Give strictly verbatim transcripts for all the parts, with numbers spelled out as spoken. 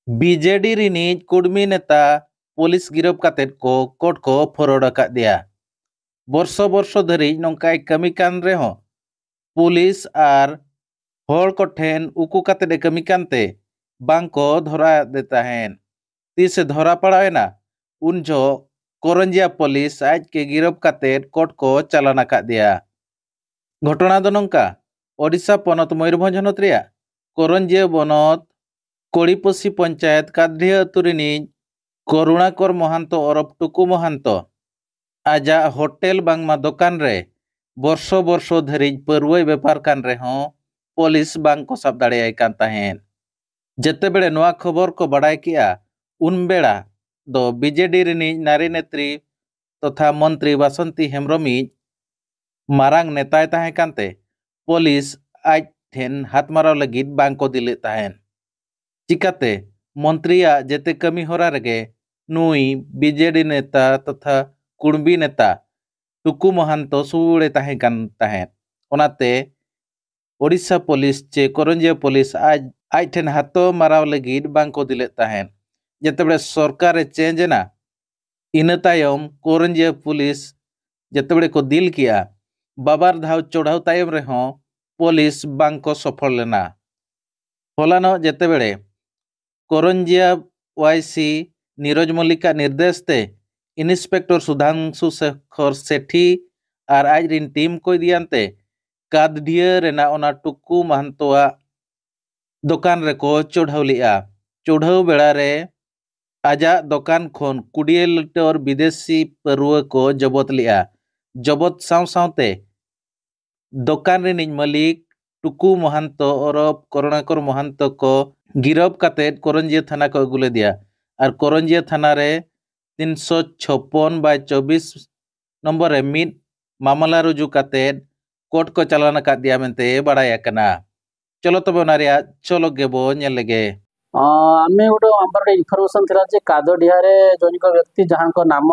BJD ᱨᱤᱱᱤᱡ ᱠᱩᱲᱢᱤ ᱱᱮᱛᱟ police ᱜᱤᱨᱟᱹᱵ ᱠᱟᱛᱮᱫ ᱠᱚ ᱠᱳᱨᱴ ᱠᱚ ᱯᱷᱚᱨᱚᱣᱟᱨᱰ ᱟᱠᱟᱫ ᱫᱮᱭᱟ᱾ ᱵᱚᱨᱥᱚ ᱵᱚᱨᱥᱚ ᱫᱷᱟᱹᱨᱤᱡ ᱱᱚᱝᱠᱟᱭ ᱠᱟᱹᱢᱤ ᱠᱟᱱ ᱨᱮᱦᱚᱸ ᱯᱩᱞᱤᱥ ᱟᱨ ᱦᱚᱲ ᱠᱚᱴᱷᱮᱱ ᱩᱠᱩ ᱠᱟᱛᱮᱫ ᱮ ᱠᱟᱹᱢᱤ ᱠᱟᱱᱛᱮ ᱵᱟᱝ ᱠᱚ ᱫᱷᱚᱨᱟᱣᱮᱫ ᱛᱟᱦᱮᱸᱫ᱾ ᱛᱤᱥᱮ ᱫᱷᱚᱨᱟ ᱯᱟᱲᱟᱣ ᱮᱱᱟ, ᱩᱱ ᱡᱚᱦᱚᱜ ᱠᱚᱨᱚᱱᱡᱤᱭᱟ ᱯᱩᱞᱤᱥ ᱟᱡ ᱜᱮ ᱜᱤᱨᱟᱹᱵ ᱠᱟᱛᱮᱫ ᱠᱳᱨᱴ ᱠᱚ ᱪᱟᱞᱟᱱ ᱟᱠᱟᱫ ᱫᱮᱭᱟ᱾ ᱜᱷᱚᱴᱚᱱᱟ ᱫᱚ ᱱᱚᱝᱠᱟ, ᱳᱰᱤᱥᱟ ᱯᱚᱱᱚᱛ ᱢᱚᱭᱩᱨᱵᱷᱚᱸᱡᱽ ᱦᱚᱱᱚᱛ ᱨᱮᱭᱟᱜ ᱠᱚᱨᱚᱱᱡᱤᱭᱟᱹ ᱵᱚᱱᱚᱛ ᱠᱚᱲᱤᱯᱚᱥᱤ ᱯᱚᱧᱪᱟᱭᱮᱛ ᱠᱟᱫᱰᱷᱤᱭᱟᱹ ᱟᱹᱛᱩ ᱨᱤᱱᱤᱡ ᱠᱚᱨᱩᱬᱟᱠᱚᱨ ᱢᱚᱦᱟᱱᱛᱚ ᱚᱨᱚᱯ ᱴᱩᱠᱩ ᱢᱚᱦᱟᱱᱛᱚ ᱟᱡᱟᱜ ᱦᱳᱴᱮᱞ ᱵᱟᱝᱢᱟ ᱫᱚᱠᱟᱱ ᱨᱮ ᱵᱚᱨᱥᱚ ᱵᱚᱨᱥᱚ ᱫᱷᱟᱹᱨᱤᱡ ᱯᱟᱹᱨᱣᱟᱹᱭ ᱵᱮᱯᱟᱨ ᱠᱟᱱ ᱨᱮᱦᱚᱸ ᱯᱩᱞᱤᱥ ᱵᱟᱝ ᱠᱚ ᱥᱟᱵ ᱫᱟᱲᱮᱭᱟᱭ ᱠᱟᱱ ᱛᱟᱦᱮᱸᱫ᱾ ᱡᱮᱛᱮ ᱵᱮᱲᱮ ᱱᱚᱣᱟ ᱠᱷᱚᱵᱚᱨ ᱠᱚ ᱵᱟᱰᱟᱭ ᱠᱮᱜᱼᱟ, ᱩᱱ ᱵᱮᱲᱟ ᱫᱚ ᱵᱤᱡᱮᱰᱤ ᱨᱤᱱᱤᱡ ᱱᱟᱨᱤ ᱱᱮᱛᱨᱤ ᱛᱚᱛᱷᱟ ᱢᱚᱱᱛᱨᱤ ᱵᱟᱥᱚᱱᱛᱤ ᱦᱮᱢᱵᱨᱚᱢᱤᱡ ᱢᱟᱨᱟᱝ ᱱᱮᱛᱟᱭ ᱛᱟᱦᱮᱸ ᱠᱟᱱᱛᱮ ᱯᱩᱞᱤᱥ ᱟᱡ ᱴᱷᱮᱱ ᱦᱟᱛ ᱢᱟᱨᱟᱣ ᱞᱟᱹᱜᱤᱫ ᱵᱟᱝ ᱠᱚ ᱫᱤᱞᱮᱫ ᱛᱟᱦᱮᱸᱫ᱾ ᱪᱤᱠᱟᱛᱮ ᱢᱚᱱᱛᱨᱤᱭᱟᱜ ᱡᱮᱛᱮ ᱠᱟᱹᱢᱤ ᱦᱚᱨᱟ ᱨᱮᱜᱮ ᱱᱩᱭ ᱵᱤᱡᱮᱰᱤ ᱱᱮᱛᱟ ᱛᱚᱛᱷᱟ ᱠᱩᱲᱢᱤ ᱱᱮᱛᱟ ᱴᱩᱠᱩ ᱢᱚᱦᱟᱱᱛᱚ ᱥᱩᱨ ᱮ ᱛᱟᱦᱮᱸ ᱠᱟᱱ ᱛᱟᱦᱮᱸᱫ᱾ ᱚᱱᱟᱛᱮ ᱳᱰᱤᱥᱟ ᱯᱩᱞᱤᱥ ᱪᱮ ᱠᱚᱨᱚᱧᱡᱤᱭᱟᱹ ᱯᱩᱞᱤᱥ ᱟᱡ, ᱟᱡ ᱴᱷᱮᱱ ᱦᱟᱛᱚ ᱢᱟᱨᱟᱣ ᱞᱟᱹᱜᱤᱫ ᱵᱟᱝ ᱠᱚ ᱫᱤᱞᱮᱫ ᱛᱟᱦᱮᱸᱫ᱾ ᱡᱮᱛᱮ ᱵᱮᱲᱮ ᱥᱚᱨᱠᱟᱨ ᱮ ᱪᱮᱧᱡᱽ ᱮᱱᱟ, ᱤᱱᱟᱹ ᱛᱟᱭᱚᱢ ᱠᱚᱨᱚᱧᱡᱤᱭᱟᱹ ᱯᱩᱞᱤᱥ ᱡᱮᱛᱮ ᱵᱮᱲᱮ ᱠᱚ ᱫᱤᱞ ᱠᱮᱜᱼᱟ, ᱵᱟᱵᱟᱨ ᱫᱷᱟᱣ ᱪᱚᱲᱦᱟᱣ ᱛᱟᱭᱚᱢ ᱨᱮᱦᱚᱸ ᱯᱩᱞᱤᱥ ᱵᱟᱝ ᱠᱚ ᱥᱚᱯᱷᱚᱞ ᱞᱮᱱᱟ᱾ ᱦᱚᱞᱟᱱᱚᱜ ᱡᱮᱛᱮ ᱵᱮᱲᱮ ᱠᱚᱨᱚᱧᱡᱤᱭᱟ ᱳᱣᱟᱭ ᱥᱤ ᱱᱤᱨᱚᱡᱽ ᱢᱚᱞᱞᱤᱠᱟᱜ ᱱᱤᱨᱫᱮᱥ ᱛᱮ ᱤᱱᱥᱯᱮᱠᱴᱚᱨ ᱥᱩᱫᱷᱟᱝᱥᱩ ᱥᱮᱠᱷᱚᱨ ᱥᱮᱴᱷᱤ ᱟᱨ ᱟᱡ ᱨᱤᱱ ᱴᱤᱢ ᱠᱚ ᱤᱫᱤᱭᱟᱱᱛᱮ ᱠᱟᱫᱰᱷᱤᱭᱟᱹ ᱨᱮᱱᱟᱜ ᱚᱱᱟ ᱴᱩᱠᱩ ᱢᱟᱦᱟᱱᱛᱚᱣᱟᱜ ᱫᱚᱠᱟᱱ ᱨᱮᱠᱚ ᱪᱚᱲᱦᱟᱣ ᱞᱮᱜᱼᱟ᱾ ᱪᱚᱲᱦᱟᱣ ᱵᱮᱲᱟ ᱨᱮ ᱟᱡᱟᱜ ᱫᱚᱠᱟᱱ ᱠᱷᱚᱱ ᱠᱩᱲᱤ ᱞᱤᱴᱟᱨ ᱵᱤᱫᱮᱥᱤ ᱯᱟᱹᱨᱣᱟᱹ ᱠᱚ ᱡᱚᱵᱚᱛ ᱞᱮᱜᱼᱟ᱾ ᱡᱚᱵᱚᱛ ᱥᱟᱶ ᱥᱟᱶᱛᱮ ᱫᱚᱠᱟᱱ ᱨᱤᱱᱤᱡ ᱢᱟᱹᱞᱤᱠ ᱴᱩᱠᱩ ᱢᱚᱦᱟᱱᱛᱚ ᱚᱨᱚᱯ ᱠᱚᱨᱩᱬᱟᱠᱚᱨ ᱢᱚᱦᱟᱱᱛᱚ ᱠᱚ ᱜᱤᱨᱟᱹᱵ ᱠᱟᱛᱮᱫ ᱠᱚᱨᱚᱧᱡᱤᱭᱟᱹ ᱛᱷᱟᱱᱟ ᱠᱚ ᱟᱹᱜᱩ ᱞᱮᱫᱮᱭᱟ ᱟᱨ ᱠᱚᱨᱚᱧᱡᱤᱭᱟᱹ ᱛᱷᱟᱱᱟ ᱨᱮ ᱛᱤᱱᱥᱚ ᱪᱷᱚᱯᱯᱚᱱ ᱵᱟᱭ ᱪᱚᱵᱵᱤᱥ ᱱᱚᱢᱵᱚᱨ ᱨᱮ ᱢᱤᱫ ᱢᱟᱢᱞᱟ ᱨᱩᱡᱩ ᱠᱟᱛᱮᱫ ᱠᱳᱨᱴ ᱠᱚ ᱪᱟᱞᱟᱱ ᱟᱠᱟᱫ ᱫᱮᱭᱟ ᱢᱮᱱᱛᱮ ᱵᱟᱲᱟᱭ ᱟᱠᱟᱱᱟ᱾ ᱪᱚᱞᱚ ᱛᱚᱵᱮ ᱚᱱᱟ ᱨᱮᱭᱟᱜ ᱪᱚᱞᱚᱠ ᱜᱮᱵᱚ ᱧᱮᱞ ᱞᱮᱜᱮ᱾ ᱚ, ଆମେ ଗୋଟେ, ଆମର ଗୋଟେ ଇନଫର୍ମେସନ ଥିଲା ଯେ କାଦଡ଼ିଆରେ ଜଣଙ୍କ ବ୍ୟକ୍ତି ଯାହାଙ୍କ ନାମ,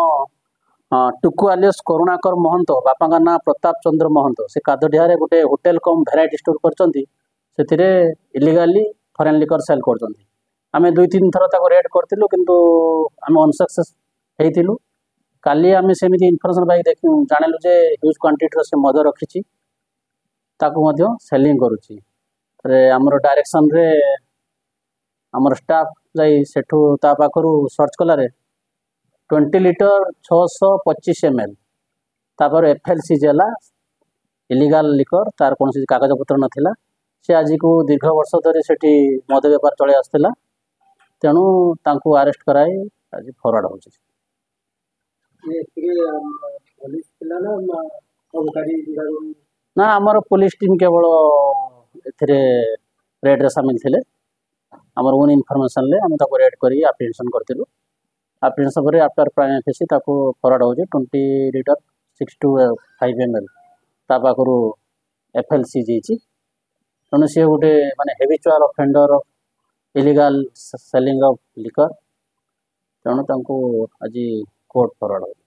ଅ, ଟୁକୁ ଆଲିୟସ୍ କରୁଣାକର ମହନ୍ତ, ବାପାଙ୍କ ନାଁ ପ୍ରତାପ ଚନ୍ଦ୍ର ମହନ୍ତ, ସେ କାଦଡ଼ିଆରେ ଗୋଟେ ହୋଟେଲ କମ୍ ଭେରାଇଟି ଷ୍ଟୋର କରିଛନ୍ତି। ସେଥିରେ ଇଲିଗାଲି ଫରେନ୍ ଲିକର ସେଲ୍ କରୁଛନ୍ତି। ଆମେ ଦୁଇ ତିନି ଥର ତାକୁ ରେଡ୍ କରିଥିଲୁ, କିନ୍ତୁ ଆମେ ଅନସକ୍ସେସ୍ ହେଇଥିଲୁ। କାଲି ଆମେ ସେମିତି ଇନଫର୍ମେସନ୍ ପାଇକି ଦେଖ ଜାଣିଲୁ ଯେ ହ୍ୟୁଜ୍ କ୍ୱାଣ୍ଟିଟିର ସେ ମଦ ରଖିଛି, ତାକୁ ମଧ୍ୟ ସେଲିଂ କରୁଛି। ରେ ଆମର ଡାଇରେକ୍ସନରେ ଆମର ଷ୍ଟାଫ୍ ଯାଇ ସେଠୁ ତା ପାଖରୁ ସର୍ଚ୍ଚ କଲାରେ ଟ୍ୱେଣ୍ଟି ଲିଟର ଛଅଶହ ପଚିଶ ଏମ୍ ଏଲ୍, ତାପରେ ଏଫ୍ ଏଲ୍ ସି ଜି ହେଲା, ଇଲିଗାଲ ଲିକର, ତାର କୌଣସି କାଗଜପତ୍ର ନଥିଲା। ସେ ଆଜିକୁ ଦୀର୍ଘ ବର୍ଷ ଧରି ସେଠି ମଦ ବେପାର ଚଳେଇ ଆସୁଥିଲା, ତେଣୁ ତାଙ୍କୁ ଆରେଷ୍ଟ କରାଇ ଆଜି ଫରୱାର୍ଡ ହେଉଛି। ଇଏ ଏଥିରେ ପୋଲିସ ଥିଲା ନା ନା ଅବକାରୀ ବିଭାଗ? ନା, ଆମର ପୋଲିସ ଟିମ୍ କେବଳ ଏଥିରେ ରେଡ୍ରେ ସାମିଲ ଥିଲେ। ଆମର ଓନ୍ ଇନଫର୍ମେସନ୍ରେ ଆମେ ତାକୁ ରେଡ୍ କରି ଆପ୍ରିହେନ୍ସନ୍ କରିଥିଲୁ। ଆପ୍ରିହେନ୍ସନ୍ ପରେ ଆଫ୍ଟର ପ୍ରାଇମା ଫେସି ତାକୁ ଫରୱାର୍ଡ ହେଉଛି twenty litre six two five M L, ତା ପାଖରୁ ଏଫ୍ ଏଲ୍ ସି ଜି ହେଇଛି। ତେଣୁ ସିଏ ଗୋଟେ ମାନେ habitual offender of illegal selling of liquor, ତେଣୁ ତାଙ୍କୁ ଆଜି କୋର୍ଟ ଫରୱାର୍ଡ ହେଉଛି।